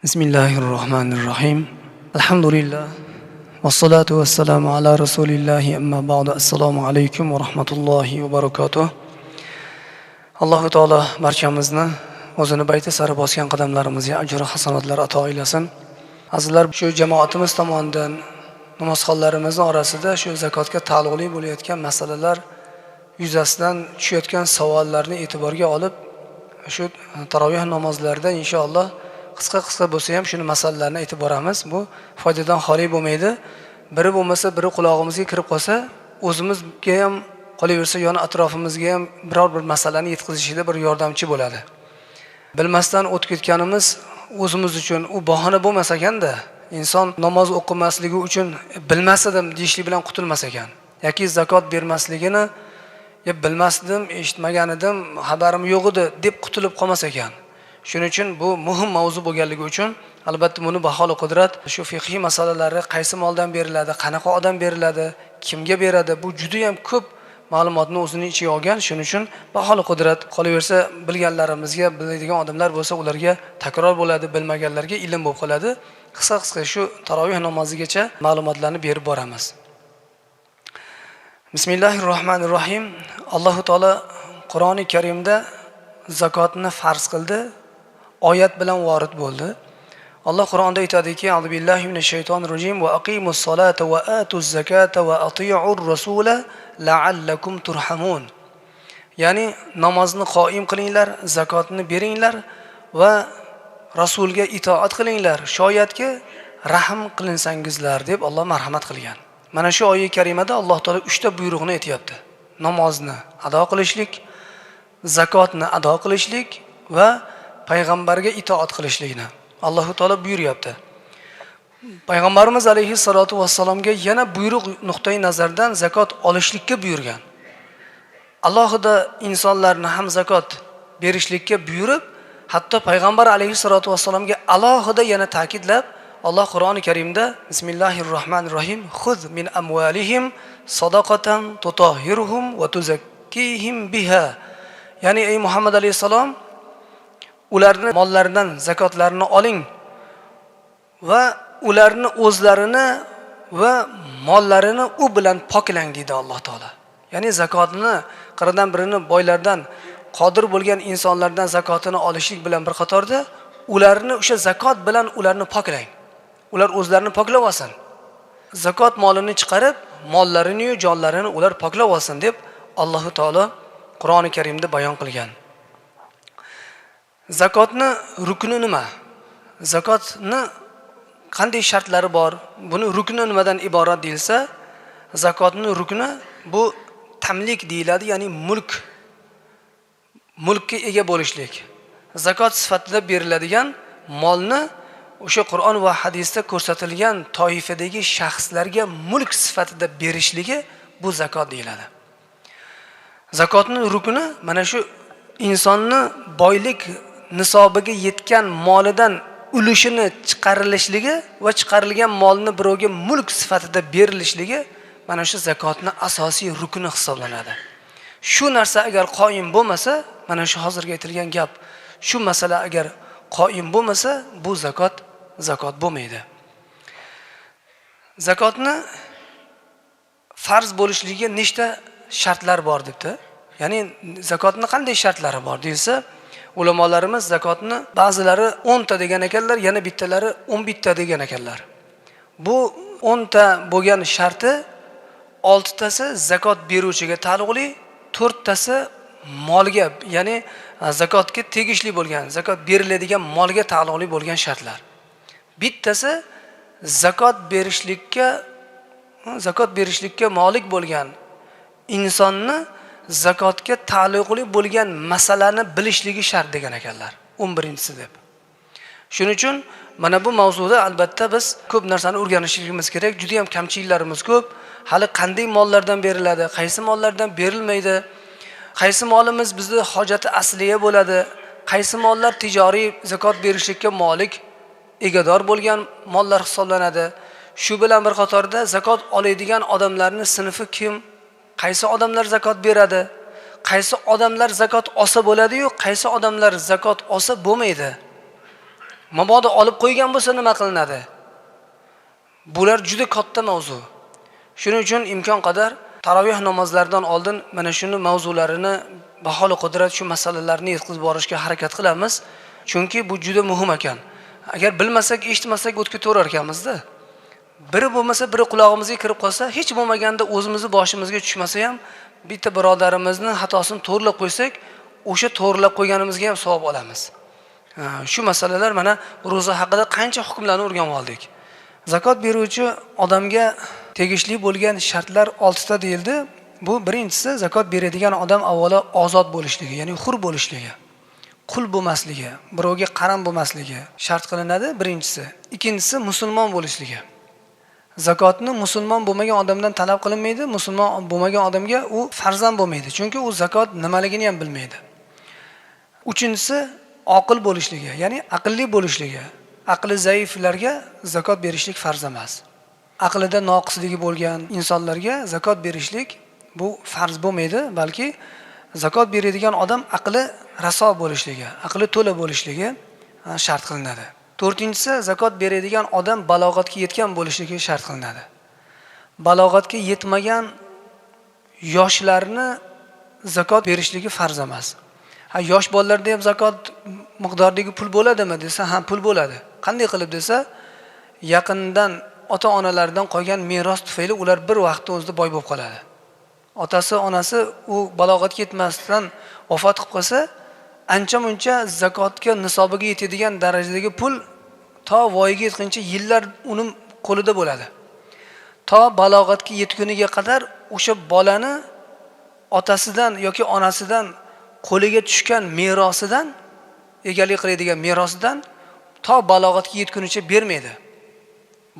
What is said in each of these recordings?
Bismillahirrohmanirrohim. Alhamdulillah. Vassalatu vassalamu ala rasulillahi amma ba'du. Assalomu alaykum va rahmatullohi va barakatuh. Alloh taolo barchamizni o'zini bayti sari bosgan qadamlarimizga ajr hasanatlar ato aylasin. Azizlar, shu jamoatimiz tomonidan namozxonlarimizning orasida shu zakotga taalluqli bo'layotgan masalalar yuzasidan tushayotgan savollarni e'tiborga olib, shu taroveh namozlarida inshaalloh qisqa-qisqa bo'lsa ham shuni masalalarni aytib boramiz. Bu foydadan xoli bo'lmaydi. Biri bo'lmasa, biri qulog'imizga kirib qolsa, o'zimizga ham qolaversa, yon atrofimizga ham biror bir masalani yetkazishida bir yordamchi bo'ladi. Bilmasdan o'tib ketganimiz o'zimiz uchun u bahona bo'lmas ekanda, inson namoz o'qimasligi uchun bilmas edim deyishlik bilan qutulmas ekan yoki zakot bermasligini ya bilmasdim, eshitmagan edim, xabarim yo'q edi deb qutulib qolmas ekan. Shuning uchun bu muhim mavzu bo'lganligi uchun albatta buni baholi qudrat shu fiqhiy masalalari qaysi moldan beriladi, qanaqa odam beriladi, kimga beradi, bu juda ham ko'p ma'lumotni o'zini ichiga olgan. Shuning uchun baholi qudrat qolaversa bilganlarimizga, biladigan odamlar bo'lsa ularga takror bo'ladi, bilmaganlarga ilm bo'lib qoladi. Qisqa-qisqa shu taroveh namozigacha ma'lumotlarni berib boramiz. Bismillahirrohmanirrohim. Alloh taolo Qur'oni Karimda zakotni farz qildi. Oyat bilan vorid bo'ldi. Alloh Qur'onda aytadiki: "A'udhu billahi minash shaytonir rojim va aqimus solata va atuz zakata va ati'ur rasula la'allakum turhamun." Ya'ni namozni qoim qilinglar, zakotni beringlar va rasulga itoat qilinglar, shoyatki rahm qilinsangizlar deb Alloh marhamat qilgan. Mana shu oyat karimada Alloh taolo 3 ta buyruqni aytayapti. Namozni ado qilishlik, zakotni ado qilishlik va payg'ambarga itoat qilishlikni Alloh taolo buyuryapti. Payg'ambarimiz alayhi salatu vassalomga yana buyruq nuqtai nazardan zakot olishlikka buyurgan. Alohida insonlarni ham zakot berishlikka buyurib, hatto payg'ambar alayhi salatu vassalomga alohida yana ta'kidlab Alloh Qur'oni Karimda Bismillahirrohmanirrohim xuz min amvalihim sadaqatan tutahhiruhum va tuzakkihim biha. Ya'ni ey Muhammad alayhisalom, ularni mollaridan zakotlarini oling va ularni o'zlarini va mollarini u bilan poklang deydi Alloh taolo. Ya'ni zakotni qirqdan birini boylardan, qodir bo'lgan insonlardan zakotini olishlik bilan bir qatorda ularni o'sha zakot bilan ularni poklang. Ular o'zlarini poklab olsin. Zakot molini chiqarib, mollarini yu jonlarini ular poklab olsin deb Alloh taolo Qur'oni Karimda bayon qilgan. Zakotni rukni nima? Zakotni qanday shartlari bor? Buni rukni nimadan iborat deyilsa, zakotni rukni bu tamlik deyiladi, ya'ni mulk. Mulkka ega bo'lishlik. Zakot sifatida beriladigan molni o'sha Qur'on va hadisda ko'rsatilgan toifadagi shaxslarga mulk sifatida berishligi bu zakot deyiladi. Zakotning rukni mana shu insonni boylik nisobiga yetgan molidan ulushini chiqarilishligi va chiqarilgan molni birovga mulk sifatida berilishligi mana shu zakotning asosiy rukni hisoblanadi. Shu narsa agar qoim bo'lmasa, mana shu hozirgi aytilgan gap, shu masala agar qoim bo'lmasa, bu zakot zakot bo'lmaydi. Zakotni farz bo'lishligiga nechta shartlar bor debdi. Ya'ni zakotni qanday shartlari bor deyilsa, ulamolarimiz zakotni ba'zilari 10 ta degan ekanlar, yana bittalari 11 ta degan ekanlar. Bu 10 ta bo'lgan sharti 6 tasi zakot beruvchiga taalluqli, 4 tasi molga, ya'ni zakotga tegishli bo'lgan, zakot beriladigan molga taalluqli bo'lgan shartlar. Bittasi zakot berishlikka molik bo'lgan insonni zakotga taalluqli bo'lgan masalani bilishligi shart degan ekanlar. 11-chisi deb. Shuning uchun mana bu mavzuda albatta biz ko'p narsani o'rganishimiz kerak. Juda ham kamchiliklarimiz ko'p. Hali qanday mollardan beriladi, qaysi mollardan berilmaydi, qaysi molimiz bizni hojati asliya bo'ladi, qaysi mollar tijoriy zakot berishlikka molik, egador bo'lgan mollar hisoblanadi. Shu bilan bir qatorda zakot oladigan odamlarning sinfi kim? Qaysi odamlar zakot beradi? Qaysi odamlar zakot olsa bo'ladi-yu, qaysi odamlar zakot olsa bo'lmaydi? Mabodo olib qo'ygan bo'lsa nima qilinadi? Bular juda katta mavzu. Shuning uchun imkon qadar taroveh namozlaridan oldin mana shuni mavzularini baholi qudrat shu masalalarni yetkazib borishga harakat qilamiz. Chunki bu juda muhim ekan. Agar bilmasak, eshitmasak o'tga to'rar ekanmiz-da. Biri bo'lmasa, biri qulog'imizga kirib qolsa, hech bo'lmaganda o'zimizni boshimizga tushmasa ham bitta birodarimizni xatosini to'g'rilab qo'ysak, o'sha to'g'rilab qo'yganimizga ham savob olamiz. Shu masalalar mana ro'za haqida qancha hukmlarni o'rganib oldik. Zakot beruvchi odamga tegishli bo'lgan shartlar 6 ta deyildi. Bu birinchisi, zakot beradigan odam avvalo ozod bo'lishligi, ya'ni hur bo'lishligi, qul bo'lmasligi, birovga qaram bo'lmasligi shart qilinadi birinchisi. Ikkinchisi, musulmon bo'lishligi. Zakotni musulmon bo'lmagan odamdan talab qilinmaydi, musulmon bo'lmagan odamga u farzand bo'lmaydi, chunki u zakot nimaligini ham bilmaydi. Uchinchisi, oqil bo'lishligi, ya'ni aqlli bo'lishligi. Aqli zaiflarga zakot berishlik farz emas. Aqlida noqisligi bo'lgan insonlarga zakot berishlik bu farz bo'lmaydi, balki zakot beradigan odam aqli raso bo'lishligi, aqli to'la bo'lishligi shart qilinadi. To'rtinchisi, zakot beradigan odam balog'atga yetgan bo'lishligi shart qilinadi. Balog'atga yetmagan yoshlarni zakot berishligi farz emas. Ha, yosh bolalarda ham zakot miqdoridagi pul bo'ladimi desa, ha, pul bo'ladi. Qanday qilib desa, yaqindan ota-onalaridan qolgan meros tufayli ular bir vaqtda o'zida boy bo'lib qoladi. Otasi, onasi u balog'atga yetmasdan vafot qilib qolsa, ancha-muncha zakotga nisobiga yetadigan darajadagi pul to voyaga yetguncha yillar uning qo'lida bo'ladi. To balog'atga yetguniga qadar o'sha bolani otasidan yoki onasidan qo'liga tushgan merosidan, egalik qiladigan merosidan to balog'atga yetgunicha bermaydi.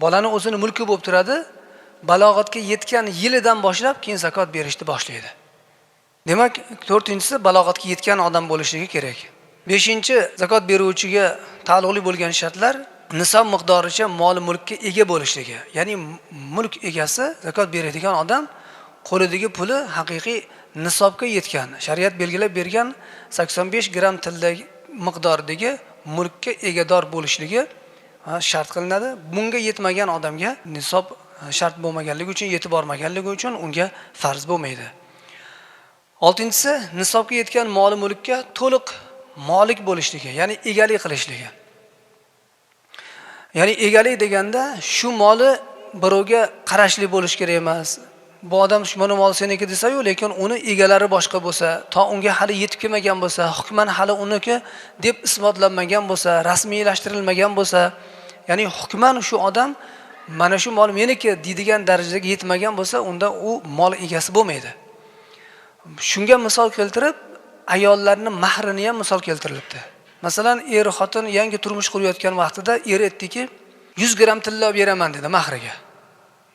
Bolani o'zini mulki bo'lib turadi. Balog'atga yetgan yilidan boshlab keyin zakot berishni boshlaydi. Demak, to'rtinchisi, balog'atga yetgan odam bo'lishligi kerak. Beshinchi, zakot beruvchiga taalluqli bo'lgan shartlar nisob miqdoricha mol mulkka ega bo'lishligi. Ya'ni mulk egasi, zakot beradigan odam qo'lidagi puli haqiqiy nisobga yetgan, shariat belgilab bergan 85 gramm tilla miqdoridagi mulkka egador bo'lishligi shart qilinadi. Bunga yetmagan odamga nisob shart bo'lmaganligi uchun, yetib bormaganligi uchun unga farz bo'lmaydi. Oltinchisi, nisobga yetgan mol mulkka to'liq molik bo'lishligi, ya'ni egalik qilishligi. Ya'ni egalik deganda shu moli birovga qarashli bo'lish kerak emas. Bu odam shu mana mol seniki desa-yu, lekin uni egalari boshqa bo'lsa, to unga hali yetib kelmagan bo'lsa, hukman hali uniki deb isbotlanmagan bo'lsa, rasmiylashtirilmagan bo'lsa, ya'ni hukman shu odam mana shu mol meniki deydigan darajaga yetmagan bo'lsa, unda u mol egasi bo'lmaydi. Shunga misol keltirib, ayollarning mahrini ham misol keltirilibdi. Masalan, er xotin yangi turmush qurayotgan vaqtida er aytdiki, 100 gramm tilla beraman dedi mahriga.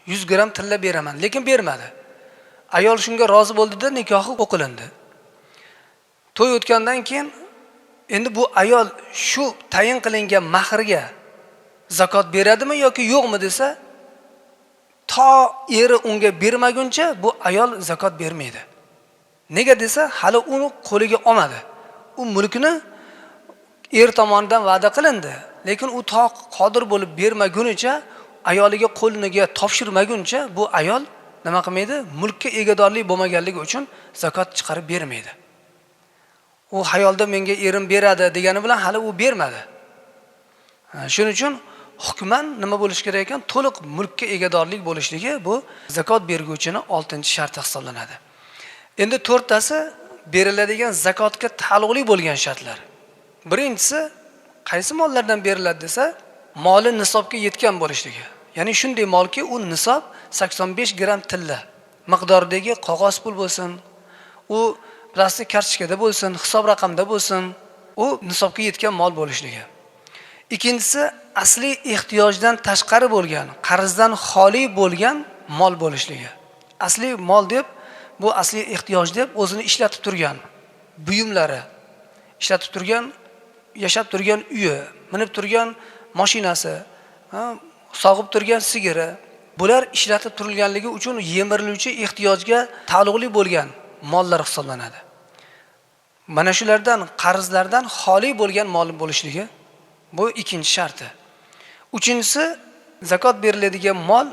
100 gramm tilla beraman, lekin bermadi. Ayol shunga rozi bo'ldida, nikohi o'qilindi. To'y o'tgandan keyin endi bu ayol shu tayin qilingan mahrga zakot beradimi yoki yo'qmi desa, to eri unga bermaguncha bu ayol zakot bermaydi. Nega desa, hali uni qo'liga olmadi. U mulkini er tomonidan va'da qilindi, lekin u to qodir bo'lib bermagunicha, ayoliga qo'liga topshirmaguncha bu ayol nima qilmaydi? Mulkka egadorlik bo'lmaganligi uchun zakot chiqarib bermaydi. U xayolda menga erim beradi degani bilan hali u bermadi. Shuning uchun hukman nima bo'lish kerak ekan? To'liq mulkka egadorlik bo'lishligi bu zakot berguvchining 6-sharti hisoblanadi. Endi 4tasi beriladigan zakotga taalluqli bo'lgan shartlar. Birinchisi, qaysi mollardan beriladi desa, moli nisobga yetgan bo'lishligi. Ya'ni shunday molki, u nisob 85 gramm tilla miqdoridagi qog'oz pul bo'lsin, u plastik kartochkada bo'lsin, hisob raqamda bo'lsin, u nisobga yetgan mol bo'lishligi. Ikkinchisi, asli ehtiyojdan tashqari bo'lgan, qarzdan xoli bo'lgan mol bo'lishligi. Asli mol deb, bu asli ehtiyoj deb o'zini ishlatib turgan buyumlari, ishlatib turgan, yashab turgan uyi, minib turgan mashinasi, sog'ib turgan sigiri, bular ishlatib turilganligi uchun yemiriluvchi ehtiyojga taalluqli bo'lgan mollar hisoblanadi. Mana shulardan, qarzlardan xoli bo'lgan mol bo'lishligi Bu ikkinchi sharti. Uchinchisi, zakot beriladigan mol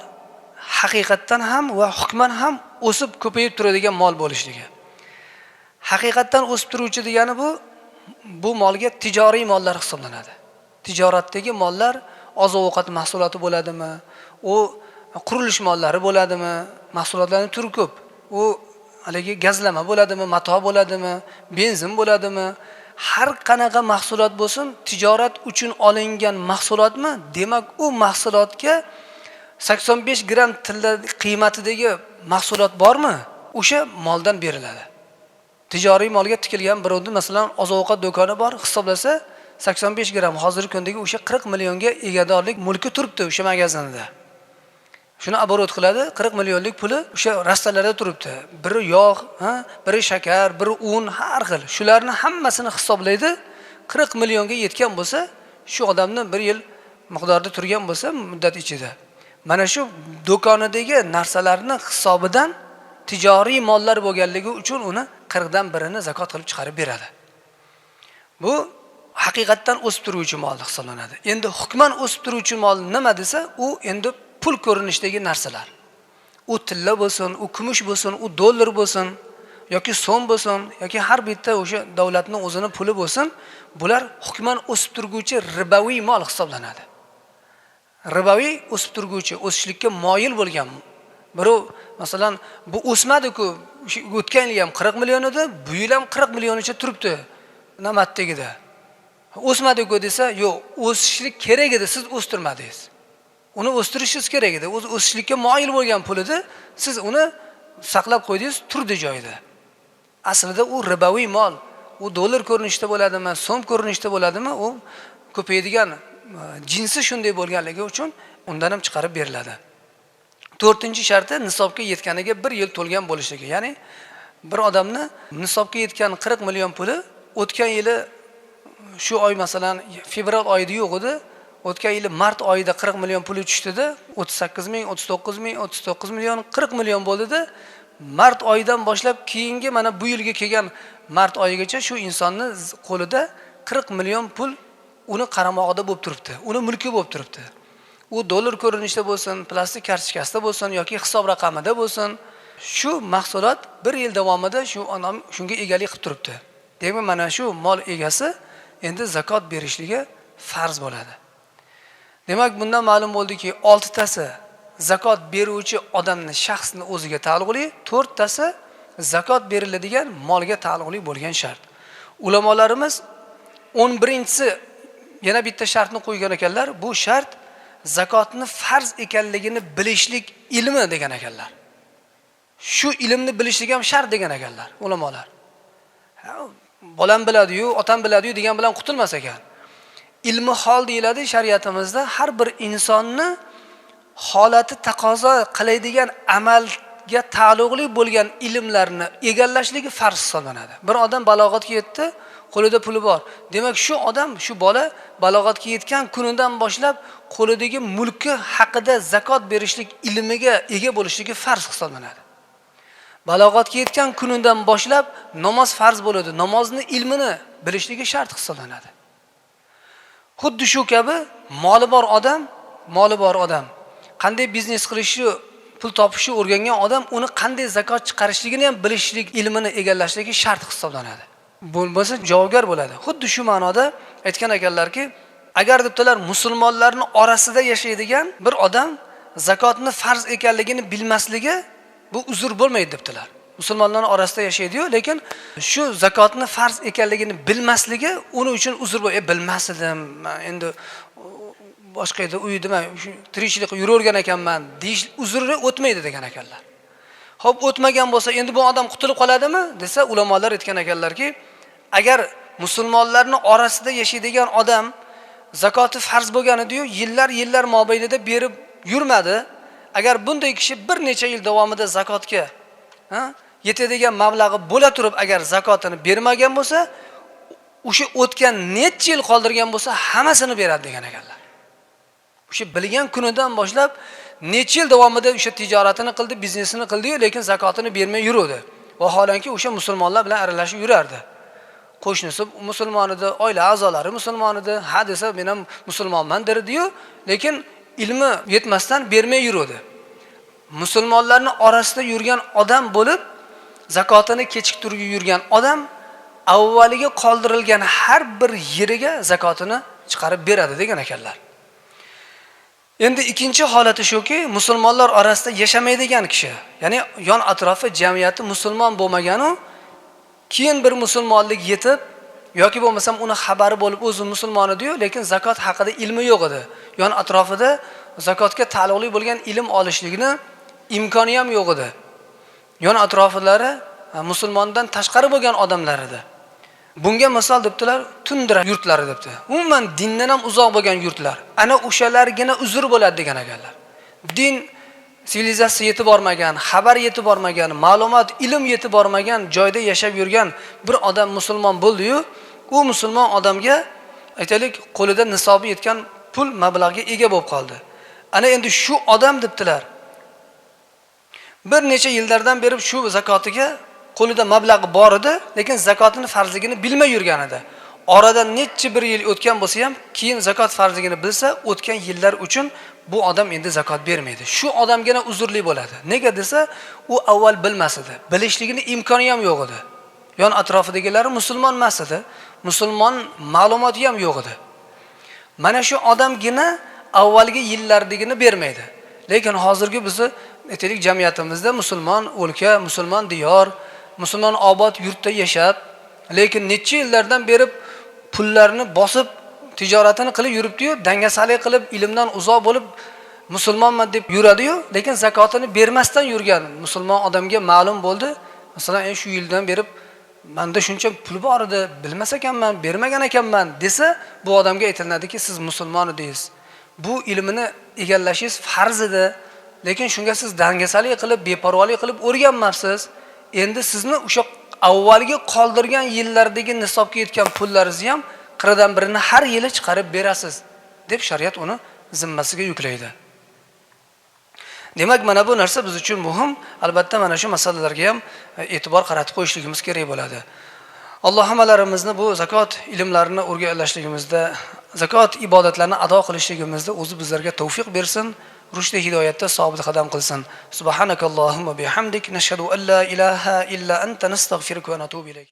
haqiqatdan ham va hukman ham o'sib ko'payib turadigan mol bo'lishligi. Haqiqatdan o'sib turuvchi degani bu molga tijoriy mollar hisoblanadi. Tijoratdagi mollar oziq-ovqat mahsuloti bo'ladimi, u qurilish mollari bo'ladimi, mahsulotlarning turi ko'p. U haligi gazlama bo'ladimi, mato bo'ladimi, benzin bo'ladimi, har qanaqa mahsulot bo'lsin, tijorat uchun olingan mahsulotmi, demak u mahsulotga 85 gramm tilla qiymatidagi mahsulot bormi, o'sha moldan beriladi. Tijoriy molga tikilgan birovni, masalan, oziq-ovqat do'koni bor, hisoblasa 85 gramm hozirgi kundagi o'sha 40 millionga egadorlik mulki turibdi o'sha magazinda. Shuni oborot qiladi, 40 millionlik puli o'sha rastalarda turibdi. Biri yog', biri shakar, biri un, har xil. Shularni hammasini hisoblaydi. 40 millionga yetgan bo'lsa, shu odamni bir yil miqdorda turgan bo'lsa muddat ichida. Mana shu do'konidagi narsalarni hisobidan tijoriy mollar bo'lganligi uchun uni 40dan birini zakot qilib chiqarib beradi. Bu haqiqatdan o'sib turuvchi mol hisoblanadi. Endi hukman o'sib turuvchi mol nima desa, u endi pul ko'rinishidagi narsalar. U tilla bo'lsin, u kumush bo'lsin, u dollar bo'lsin yoki so'm bo'lsin yoki har bitta o'sha davlatning o'zini puli bo'lsin, bular hukman o'sib turguvchi riboviy mol hisoblanadi. Riboviy o'sib turguvchi, o'sishlikka moyil bo'lgan. Birov masalan, bu o'smadi-ku, o'tgan yil ham 40 million edi, bu yil ham 40 millionicha turibdi namatdagida. O'smadi-ku desa, yo'q, o'sishlik kerak edi, siz o'stirmadingiz. Uni o'stirishingiz kerak edi. O'zi o'sishlikka moyil bo'lgan pul edi, siz uni saqlab qo'ydingiz, turdi joyida. Aslida u riboviy mol, u dollar ko'rinishida bo'ladimi, so'm ko'rinishida bo'ladimi, u ko'payadigan jinsi shunday bo'lganligi uchun undan ham chiqarib beriladi. To'rtinchi sharti, nisobga yetganiga 1 yil to'lgan bo'lishligi. Ya'ni bir odamni nisobga yetgan 40 million puli o'tgan yili shu oy, masalan, fevral oyida yo'q edi. O'tgan yili mart oyida 40 million puli tushdida, 38 ming, 39 ming, 39 million, 40 million bo'ldida. Mart oyidan boshlab keyingi mana bu yilga kelgan mart oyigacha shu insonni qo'lida 40 million pul uni qaramog'ida bo'lib turibdi, uni mulki bo'lib turibdi. U dollar ko'rinishida bo'lsin, plastik kartochkasida bo'lsin yoki hisob raqamida bo'lsin, shu mahsulot 1 yil davomida shu odam shunga egalik qilib turibdi. Demak, mana shu mol egasi endi zakot berishligi farz bo'ladi. Demak, bundan ma'lum bo'ldiki, 6 tasi zakot beruvchi odamni, shaxsni o'ziga taalluqli, 4 tasi zakot beriladigan molga taalluqli bo'lgan shart. Ulamolarimiz 11-inchisi yana bitta shartni qo'ygan ekanlar. Bu shart zakotni farz ekanligini bilishlik ilmi degan ekanlar. Shu ilmni bilishlik ham shart degan ekanlar ulamolar. Bolam biladi-yu, otam biladi-yu degan bilan qutulmas ekan. Ilmi hol deyiladi shariatimizda har bir insonni holati taqozo qiladigan amalga taalluqli bo'lgan ilmlarni egallashligi farz hisoblanadi. Bir odam balog'atga yetdi, qo'lida puli bor. Demak, shu odam, shu bola balog'atga yetgan kunidan boshlab qo'lidagi mulki haqida zakot berishlik ilmiga ega bo'lishligi farz hisoblanadi. Balog'atga yetgan kunidan boshlab namoz farz bo'ladi. Namozni ilmini bilishligi shart hisoblanadi. Xuddi shu kabi moli bor odam qanday biznes qilishni, pul topishni o'rgangan odam uni qanday zakot chiqarishligini ham bilishlik, ilmini egallashligi shart hisoblanadi. Bo'lmasa javobgar bo'ladi. Xuddi shu ma'noda aytgan ekanlarki, agar debdilar musulmonlarning orasida yashaydigan bir odam zakotni farz ekanligini bilmasligi bu uzr bo'lmaydi debdilar. Musulmonlarning orasida yashaydi-yu, lekin shu zakotni farz ekanligini bilmasligi uni uchun uzr bo'ladi. Bilmas edim, endi boshqa yerda uydim, tirikchilik qilib yuravergan ekanman deyish uzri o'tmaydi degan ekanlar. Xo'p, o'tmagan bo'lsa endi bu odam qutulib qoladimi desa, ulamolar aytgan ekanlarki, agar musulmonlarning orasida yashaydigan odam zakoti farz bo'lgan edi-yu, yillar mobaynida berib yurmadi. Agar bunday kishi bir necha yil davomida zakotga yetadigan mablag'i bo'la turib agar zakotini bermagan bo'lsa, o'sha o'tgan necha yil qoldirgan bo'lsa, hammasini beradi degan ekanlar. O'sha bilgan kunidan boshlab necha yil davomida o'sha tijoratini qildi, biznesini qildi-yu, lekin zakotini bermay yurdi. Vaholanki o'sha musulmonlar bilan aralashib yurardi. Qo'shnisi musulmon edi, oila a'zolari musulmon edi, ha desa men ham musulmonman derdi-yu, lekin ilmi yetmasdan bermay yurdi. Musulmonlarning orasida yurgan odam bo'lib, zakotini kechiktirib yurgan odam avvaliga qoldirilgan har bir yeriga zakotini chiqarib beradi degan ekanlar. Endi ikkinchi holati shuki, musulmonlar orasida yashamaydigan kishi, ya'ni yon atrofi jamiyati musulmon bo'lmaganu, keyin bir musulmonlik yetib yoki bo'lmasam uni xabari bo'lib o'zi musulmon edi-yu, lekin zakot haqida ilmi yo'q edi. Yon atrofida zakotga taalluqli bo'lgan ilm olishlikni imkoni ham yo'q edi. Yon atrofilari musulmondan tashqari bo'lgan odamlar edi. Bunga misol debdilar, tundra yurtlari debdi. Umuman dindan ham uzoq bo'lgan yurtlar. Ana o'shalargina uzr bo'ladi degan ekanlar. Din sivilizatsiya yetib bormagan, xabar yetib bormagan, ma'lumot, ilm yetib bormagan joyda yashab yurgan bir odam musulmon bo'ldi-yu, u musulmon odamga aytaylik, qo'lida nisobi yetgan pul mablag'ga ega bo'lib qoldi. Ana endi shu odam debdilar, bir necha yillardan beri shu zakotiga qo'lida mablag'i bor edi, lekin zakotini farzligini bilmay yurgan edi. Oradan necha bir yil o'tgan bo'lsa ham, keyin zakot farzligini bilsa, o'tgan yillar uchun bu odam endi zakot bermaydi. Shu odamgina uzrli bo'ladi. Nega desa, u avval bilmas edi. Bilishligini imkoni ham yo'q edi. Yon atrofidagilari musulmon emas edi. Musulmon ma'lumoti ham yo'q edi. Mana shu odamgina avvalgi yillardigini bermaydi. Lekin hozirgi bizni aytaylik jamiyatimizda musulmon o'lka, musulmon diyor, musulmon obod yurtda yashab, lekin necha yillardan beri pullarni bosib, tijoratini qilib yuribdi-yu, dangasalik qilib, ilmdan uzoq bo'lib, musulmonman deb yuradi-yu, lekin zakotini bermasdan yurgan musulmon odamga ma'lum bo'ldi. Masalan, shu yildan berib menda shuncha pul bor edi, bilmas ekanman, bermagan ekanman desa, bu odamga aytiladiki, siz musulmon edingiz. Bu ilmini egallashingiz farz edi, lekin shunga siz dangasalik qilib, beparvolik qilib o'rganmabsiz. Endi sizni o'sha avvalgi qoldirgan yillardagi nisobga yetgan pullaringizni ham qirqdan birini har yili chiqarib berasiz deb shariat uni zimmasiga yuklaydi. Demak, mana bu narsa biz uchun muhim. Albatta mana shu masalalarga ham e'tibor qaratib qo'yishligimiz kerak bo'ladi. Alloh hammalarimizni bu zakot ilmlarini o'rganishligimizda, zakot ibodatlarini ado qilishligimizda o'zi bizlarga tavfiq bersin, rushd hidoyatda sobit qadam qilsin. Subhanakallohumma bihamdik nashhadu an la ilaha illa anta nastag'firuka va natubu ilayk.